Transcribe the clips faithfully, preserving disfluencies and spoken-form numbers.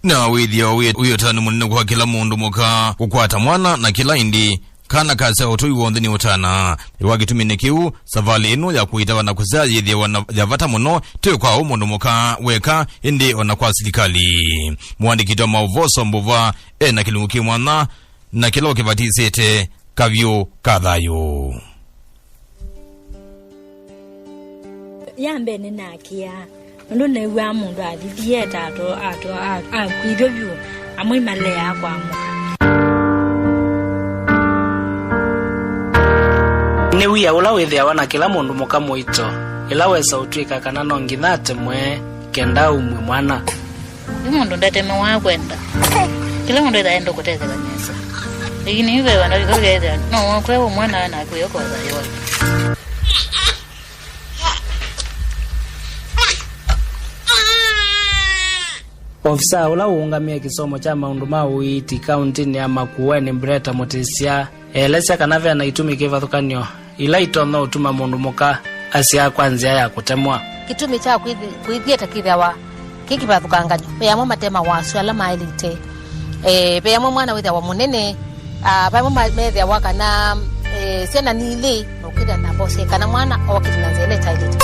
Na wĩthĩawa wĩ, wĩ ũtanu mũnene kwa kĩla mũndũ mũka kũkwata mwana, na kĩla ĩndĩ kana kasya ũtũi w'onthe nĩ ũtana. Ĩwa kĩtuminĩ kĩu, savalĩ ĩno ya kũitava na kũsyaa yĩthĩawa na ya vata mũno, ti kwa ũ mũndũ mũka weka, ĩndĩ o na kwa silikalĩ. Mũandĩki wa maũvoso Mbuva e na kĩlungu kĩ mwanya, na kĩla ũkĩvatisĩte kavyũ ka thayũ. Ya mbee nĩnakĩaa, nũndũ neew'aa mũndũ athithie ta ato, ato, a-, akw'ĩthw'a vyũ, amwe imaleaa kwamũka. Nĩ wia ũla wĩthĩawa na kĩla mũndũ mũka mũito, ĩla wesa ũtw'ĩka kana no nginya atemwe kenda aumw'e mwana. Yu mũndũ ndatemewa kwenda. Kĩla mũndũ ethĩawa enda kũtetheka nesa. Lakini yu ve vandũ vika ũkethĩa no wakwe ũmwe nawe nakwĩokoa thayũ wake. Ofisa ũla ũũngamĩe kĩsomo kya maũndũ ma ũiiti kaũntĩnĩ ya Makueni, Breta Mũtĩsya, elesya kana ve na itumi kĩvathũkany'o ila itonya ũtuma mũndũ mũka asyaa kwa nzĩa ya kũtemwa. Kĩtumi kya kwĩthi-, kwĩthiĩte kĩthĩawa kĩ kĩvathũkangany'o. Ve amwe matemawa asu ala maĩlĩte. Eh, ve amwe mwana wĩthĩawa mũnene, ah, ve amwe ma-, methĩawa kana, eh, syana nĩ ilĩ, na ũkĩthĩa ndavose kana mwana okĩte na nzĩa ĩla ĩtaĩlĩte.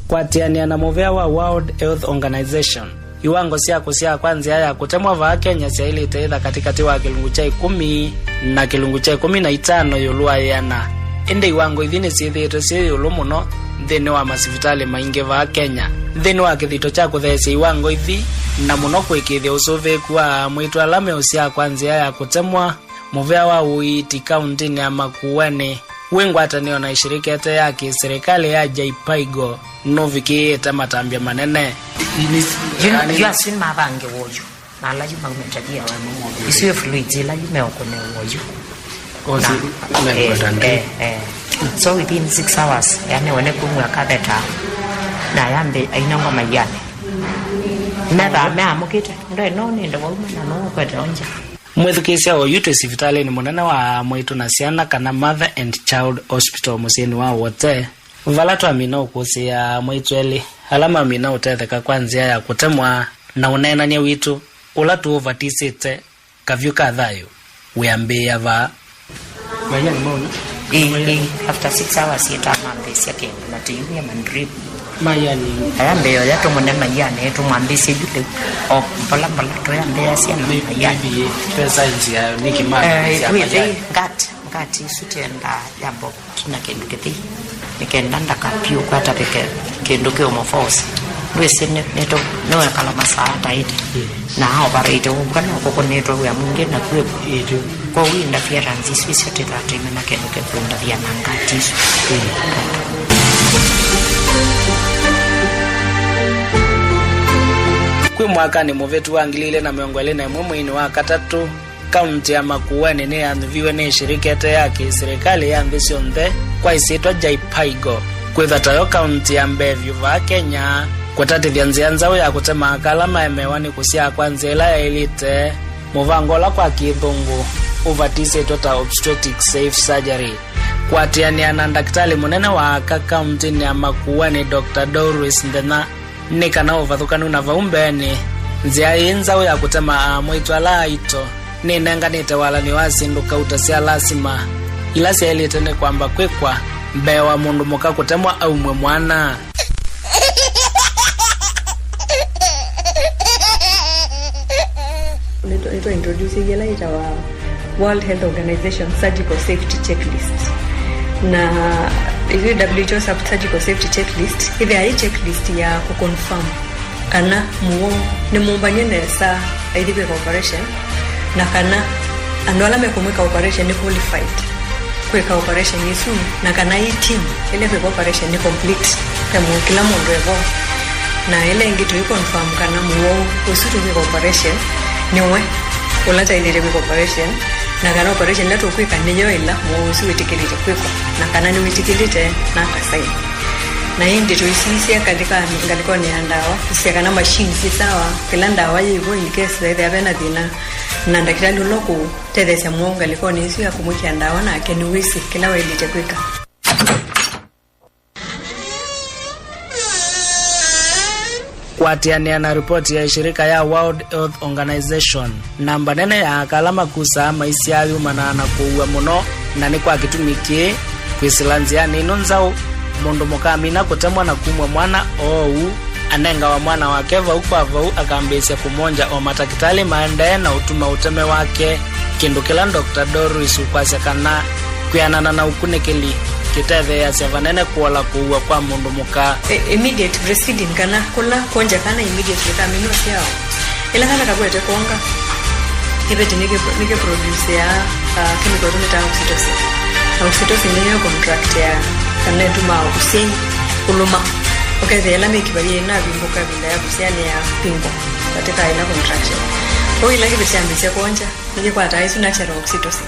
Kwatĩanĩa na mũvea wa World Health Organization, iwango sya kũsyaa kwa nzĩa ya kũtemwa vaa Kenya syaĩlĩte ĩtha katĩkatĩ wa kĩlungu kya ĩkũmi na kĩlungu kya ĩkũmi na itano ĩũlũ wa ĩana. Ĩndĩ iwango ithi nĩsyĩthĩĩtwe syĩ ĩũlũ mũno nthĩnĩ wa masivitalĩ maingĩ vaa Kenya. Nthĩnĩ wa kĩthito kya kũtheesya iwango ithi, na mũno kũĩkĩĩthya ũsũvĩĩku wa aamwĩtu ala meũsyaa kwa nzĩa ya kũtemwa, mũvea wa ũiiti kaũntĩnĩ ya Makueni wĩ ngwatanĩo na ĩshirika ĩte ya kĩserĩkalĩ ya JIPAIGO nũvikĩĩte matambya manene. Yu, yu asu nĩmavange woyu, na ala yu maumĩte thia. Isu ĩ fluids ila yu meũkũne woyu. Kosi na, mekwenda eh, ndĩ. Eh, eh. So within six hours, yani, one kumwa katheta, na yambe ainengwa maiane. Metha meamũkĩte, ndoĩ no nĩnda wauma na no kwete onja. Mwĩthukĩĩsya oyu twĩ sivitalĩnĩ mũnene wa aamwĩtu na syana, kana Mother and Child Hospital mũsyĩnĩ wa Wote, vala twamina ũkũsĩĩa aamwĩtu elĩ ala mamina ũtetheka kwa nzĩa ya kũtemwa, na ũneenany'a witũ ũla tũũvatisĩte kavyũ ka thayũ wĩambĩĩa vaa. Maiani mauna? Ĩĩ, ĩĩ. After six hours, ĩtamambĩĩsya kĩndũ na tũiw'ĩa ma drip. Maiani. Aya mbee oya tũmũne maiani, tũmwambĩĩsye yu lĩu. O mbola mbola tũyambĩĩasya na maiani. Maybe pesa nzĩa nĩkĩ mambĩĩsya maiani? Ngati, ngati isu tiendaa yambo kina kĩndũ kĩthei, nĩ kenda ndakapie ũkwata vĩke kĩndũ kĩ ũmũforce. Ndwĩsĩ nĩ, nĩ tũ, nĩwekala masaa ataĩte. Mm. Na aoparĩte ũu kana ũkũkũnĩtwe wĩa mwingĩ na kwĩvo. Ĩĩ, tũ. Kwoou interference isu isyo tĩthaa tũimena kĩndũ kĩkũinterfere na ngati isu. Mm. Kwĩ mwakanĩ mũvĩtu wa ngili ilĩ na mĩongo ĩlĩ na ĩmwe mweinĩ wa katatũ, kaunti ya Makueni nĩyanyuviwe nĩ ĩshirika ĩte ya kĩsilikalĩ ya nthĩ syonthe kwa ĩsyĩtwa JIPAIGO, kwĩtha tayo kaunti ya mbee vyũ vaa Kenya kũtatĩthya nzĩa nzaũ ya kũtema aka ala maemewa nĩ kũsyaa kwa nzĩa ĩla yaĩlĩte, mũvango ũla kwa kĩthũngũ ũvatisĩtwe ta obstetric safe surgery. Kũatĩanĩa na ndakĩtalĩ mũnene wa aka kauntinĩ ya Makueni, Doctor Doris Nthenya, nĩ kana ũvathũkanu na vau mbeenĩ, nzĩa ĩĩ nzaũ ya kũtema aamwĩtu ala aito nĩnenganĩte walany'o wa syĩndũ kauta sya lasima ila syaĩlĩte nĩ kwamba kwĩkwa mbee wa mũndũ mũka kũtemwa aumw'e mwana. Nĩtwa-, nĩtwa introduce ĩla yĩtawa World Health Organization Surgical Safety Checklist. Na ithyĩ W H O Surgical Safety Checklist ĩthĩawa yĩ checklist ya kũconfirm kana mũwau nĩ mũmbany'e nesa aithi kwĩka operation, na kana andũ ala mekũmwĩka operation nĩ qualified kwĩka operation ĩsu, na kana ĩ team ĩla ĩkwĩka operation nĩ complete, ve mũndũ, kĩla mũndũ e vo. Na ĩla ĩngĩ tũi confirm kana mũwau ũsu tũkwĩka operation nĩwe ũla taĩlĩte kwĩka operation, na kana operation ĩla tũkwĩka nĩyo ĩla mũwau ũsu wĩtĩkĩlĩte kwĩkwa, na kana nĩwĩtĩkĩlĩte na akasaini. Na ĩndĩ tũisisya katika ngalĩkonĩ ya ndawa, kũsisya kana machine syĩ sawa, kĩla ndawa yĩ vo in case ethĩa vena thĩna, na ndakĩtalĩ ũla ũkũtetheesya mũwau ngalĩkonĩ ĩsu ya kũmwĩkĩa ndawa nake nĩwĩsĩ kĩla waĩlĩte kwĩka. Kũatĩanĩa na ripoti ya ĩshirika ya World Health Organization, namba nene ya aka ala makusaa maisyaa yumanaa na kũua mũno, na nĩ kwa kĩtumi kĩĩ, kwĩsĩla nzĩanĩ ĩno nzaũ, mũndũ mũka amina kũtemwa na kumw'a mwana oou, anengawa mwana wake vau kwa vau akambĩĩsya kũmwongya o matakĩtalĩ maendee na ũtuma ũteme wake, kĩndũ kĩla Doctor Doris ũkwasya kana, kwĩanana na ũkunĩkĩli, kĩtetheeasya vanene kũola kũua kwa mũndũ mũka. I-, immediate breastfeeding, kana kũla kwongya kana immediately kamina ũsyao. Ĩla kana kakwete kwonga, kĩveti nĩkĩ-, nĩkĩproduceaa, uh, chemical tũmĩtaa oxytocin. Na oxytocin nĩyo contractĩaa kana ĩtumaa ũsyai ũlũma. Ũkethĩa ĩla mĩkiva yĩĩ ĩnavingũka ĩvinda ya kũsyaa nĩyavingwa katika ĩla contraction. Kwoou ĩla kĩveti kyambĩĩsya kwongya, nĩkĩkwataa ĩsu natural oxytocin.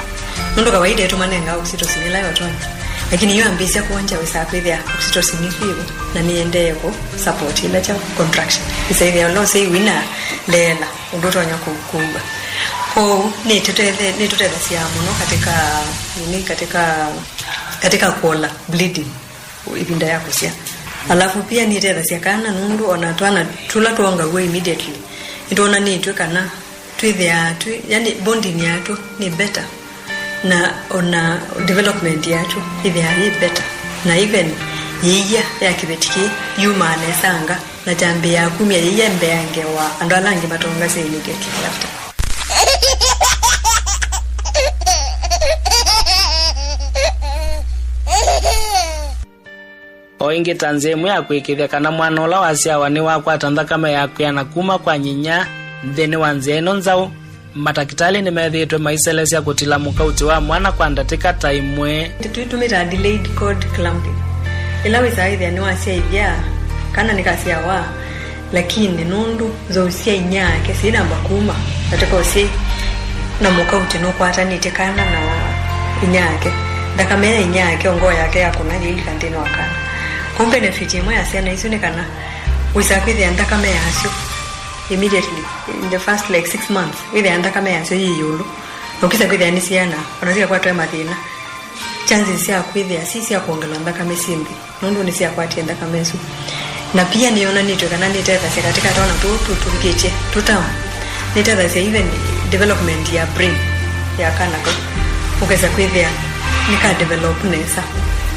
Nũndũ kawaida ĩtũmanengaa oxytocin ĩla yotonya. Lakini yo ambĩĩsya kwongya wĩsaa kwĩthĩa oxytocin ĩsu yĩvo na nĩyendee kũ support ĩla kya contraction. Ĩsaĩthĩa ũla ũsyai wĩna leela ũndũ ũtonya kũ-, kũua. Kwoou nĩtũtethe-, nĩtũtethasya mũno katika, nini, katika, katika kũola bleeding ĩvinda ya kũsyaa. Alafu pia nĩtethasya kana nũndũ ona twana tũla twongaw'a immediately, nĩtwonanĩtw'e kana twĩthĩaa twĩ, yani bonding yatũ nĩ better, na ona development yatũ ĩthĩaa yĩ better, na even yĩia ya kĩveti kĩĩ yumaa nesanga na kyambĩĩaa kumya yĩia mbeange wa andũ ala angĩ matongasya immediately after. O ĩngĩ, ta nzĩa ĩmwe ya kũĩkĩĩthya kana mwana ũla wasyawa nĩwakwata nthakame ya kwĩana kuma kwa nyinyia nthĩnĩ wa nzĩa ĩno nzaũ, matakĩtalĩ nĩmethĩĩtwe maiselesya kũtila mũkautĩ wa mwana kwa ndatĩka ta ĩmwe. Tũitũmĩtaa delayed cord clamping, ĩla wĩsaa wĩthĩa nĩwasyaĩthya kana nĩkasyawa, lakini nũndũ nzou sya inyia yake syĩnamba kuma katika ũsyai, na mũkautĩ nũkwatanĩtye kana na inyia yake, nthakame ya inyia yake o ngoo yake yakũna yĩilika nthĩnĩ wa kana. Kwoou benefit ĩmwe ya syana isu nĩ kana wĩsaa kwĩthĩa nthakame yasyo immediately in the first, like, six months, wĩthĩa nthakame yasyo yĩ ĩũlũ, na ũkĩsa kwĩthĩa nĩ syana, ona sikakwatwe mathĩna, chances sya kwĩthĩa si sya kwongelwa nthakame syĩ nthĩ. Nũndũ nĩsyakwatie nthakame ĩsu. Na pia nĩyonanĩtw'e kana nĩtethasya katika twana tũũ tũ-, tũvikĩtye tũtamu. Nĩtethasya even development ya brain ya kana kau. Ũkesa kwĩthĩa nĩka develop nesa.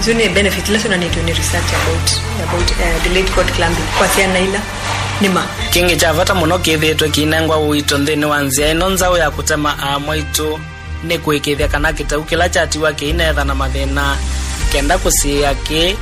Isu nĩ benefit ila syonanĩtw'e nĩ research about, about, eh, delayed cord clamping kwa syana ila nĩ ma. Kĩngĩ kya vata mũno kĩthĩĩtwe kĩinengwa ũito nthĩnĩ wa nzĩa ĩno nzaũ ya kũtema aa mwaitũ. Nĩ kũĩkĩĩthya kana kĩtau kĩla kyatiwa kĩinethana mathĩna kenda kũsiĩĩa kĩĩ.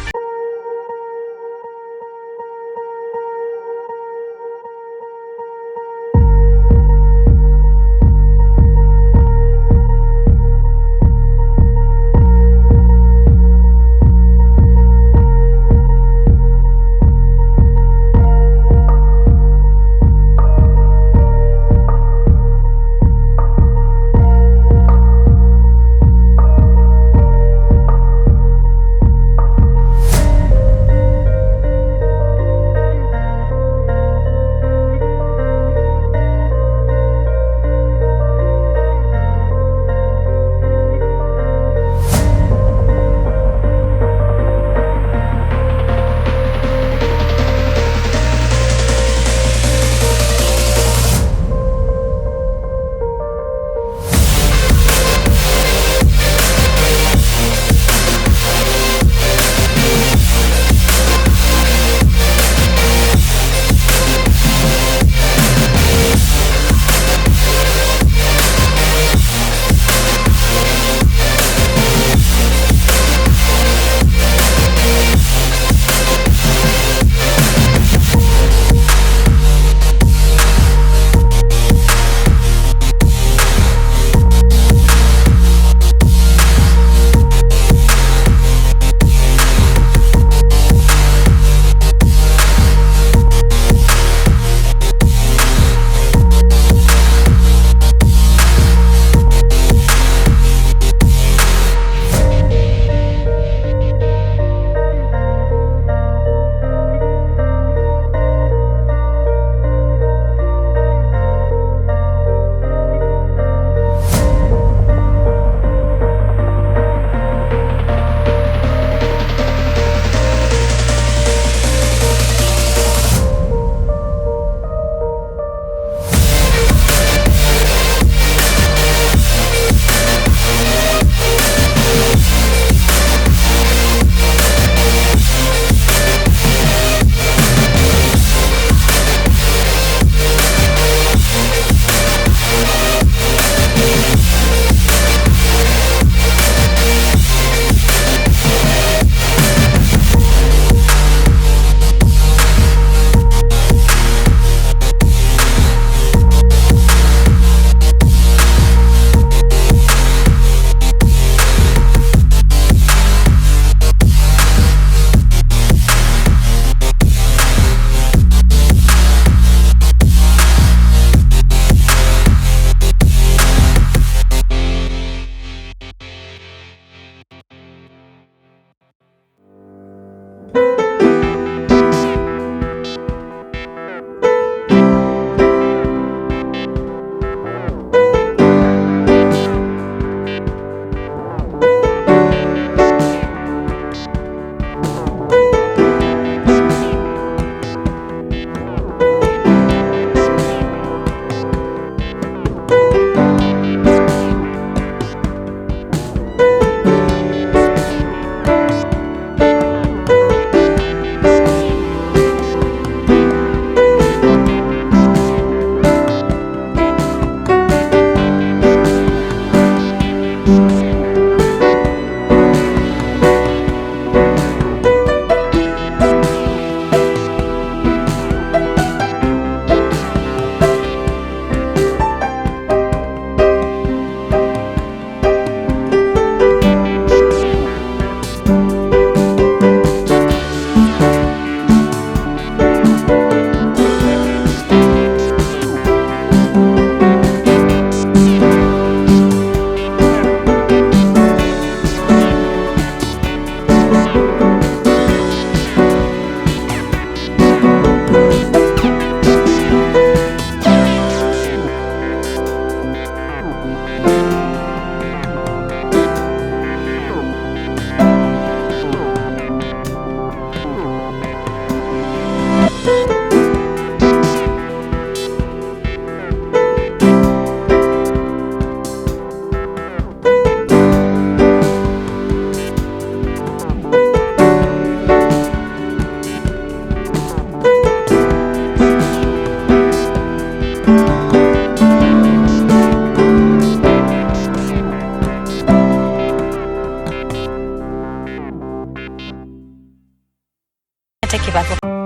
Ate kĩvathũkany'o.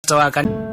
Pastor wa kanisa.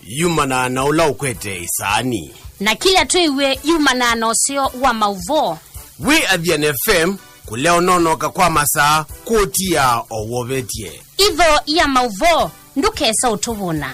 yumanaa na ũla ũkwete ĩsaani. Na kĩla twĩw'e yumanaa na ũseo wa maũvoo. Wĩ Athiani F M, kũlea ũnonoka kwa masaa kũtiaa o wovetye. Itho ya maũvoo, ndũkesa ũtũvũna.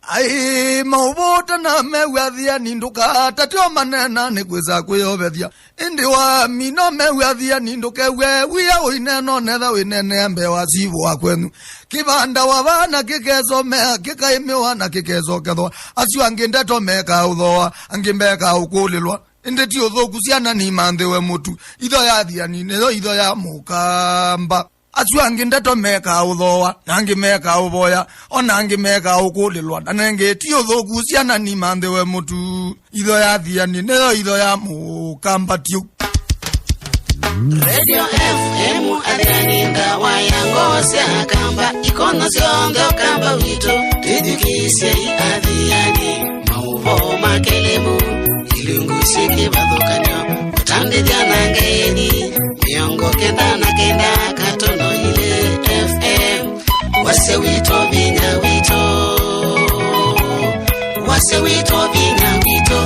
Ai, maũvoo ũtanamew'a Athiani, ndũkatate ũmaneena, nĩkwĩsa kwĩyovethya. Ĩndĩ wamina ũmew'a Athiani, ndũkew'e wia ũineenonetha wĩneenea mbee wa sivũ wa kwenyu. Kĩvanda wavaa na kĩkesomea, kĩkaĩmĩwa na kĩkesokethwa. Asu angĩ ndeto mekaa ũthooa, angĩ mekaa ũkũlĩlwa. Ĩndĩ ti ũthũku syana nimanthĩwe mũtu. Itho ya Athiani nĩyo itho ya Mũkamba. Asu angĩ ndeto mekaa ũthooa, na angĩ mekaa ũvoya, o na angĩ mekaa ũkũlĩlwa, na nengĩ ti ũthũku syana nimanthĩwe mũtu. Itho ya Athiani nĩyo itho ya Mũkamba tiũ. Radio F M Athiani, ndawa ya ngoo sya Akamba, ikono syonthe Ũkamba witũ, twĩthukĩĩsyei Athiani, maũvoo ma kĩlĩmu, ilungu syĩ kĩvathũkany'o, kũtandĩthya na ngeni, mĩongo kenda na kenda katono ilĩ F M. Wasya witũ, vinya witũ. Wasya witũ, vinya witũ.